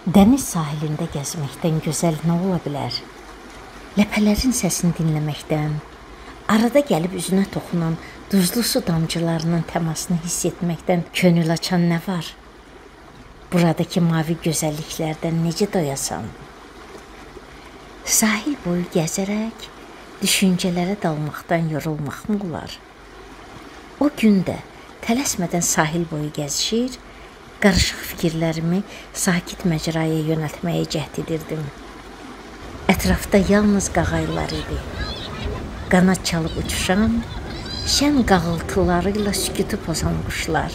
Dəniz sahilində gəzməkdən gözəl nə ola bilər? Ləpələrin səsini dinləməkdən, arada gəlib üzünə toxunan duzlu su damcılarının təmasını hiss etməkdən könül açan nə var? Buradakı mavi gözəlliklərdən necə doyasan? Sahil boyu gəzərək düşüncələrə dalmaqdan yorulmaq mı olar? O gün də tələsmədən sahil boyu gəzişir, qarışıq fikirlərimi sakit məcraya yönəltməyə cəhd edirdim. Ətrafda yalnız qağayılar idi. Qanad çalıb uçuşan, şən qağıltıları ilə sükutu pozan quşlar.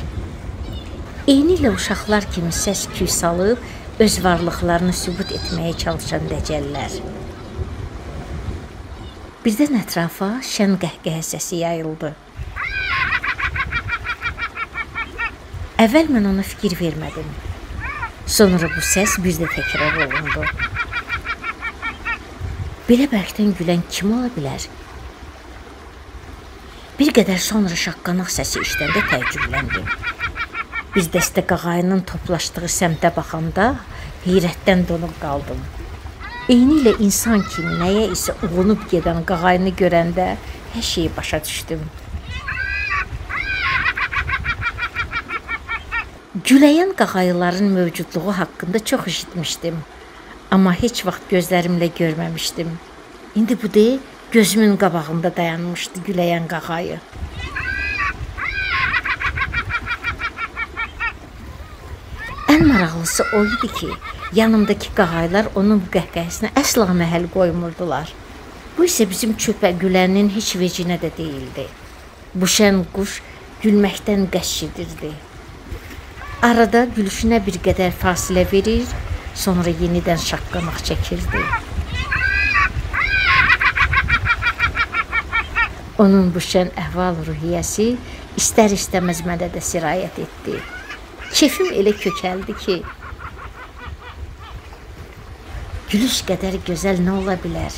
Eynilə uşaqlar kimi səs-küy salıb öz varlıqlarını sübut etməyə çalışan dəcəllər. Birdən ətrafa şən qəhqəhə səsi yayıldı. Əvvəl mən ona fikir vermədim. Sonra bu səs bir də təkrar olundu. Belə bərkdən gülən kim ola bilər? Bir qədər sonra şaqqanaq səsi eşidəndə təəccübləndim. Bir dəstə qağayının toplaşdığı səmtə baxanda heyrətdən donub qaldım. Eynilə insan kimi nəyə isə uğunub gedən qağayını görəndə hər şeyi başa düşdüm. Güləyən qağayıların mövcudluğu haqqında çox eşitmişdim, amma heç vaxt gözlərimlə görməmişdim. İndi bu deyil, gözümün qabağında dayanmışdı güləyən qağayı. Ən maraqlısı o idi ki, yanımdakı qağayılar onun bu qəhqəhəsinə əsla məhəl qoymurdular. Bu isə bizim çöpə gülənin heç vecinə də deyildi. Bu şən quş gülməkdən qəş edirdi. Arada gülüşünə bir qədər fasilə verir, sonra yenidən şaqqanaq çəkirdi. Onun bu şən əhval-ruhiyyəsi istər-istəməz mənə də sirayət etdi. Kefim elə kökəldi ki, gülüş qədər gözəl nə ola bilər?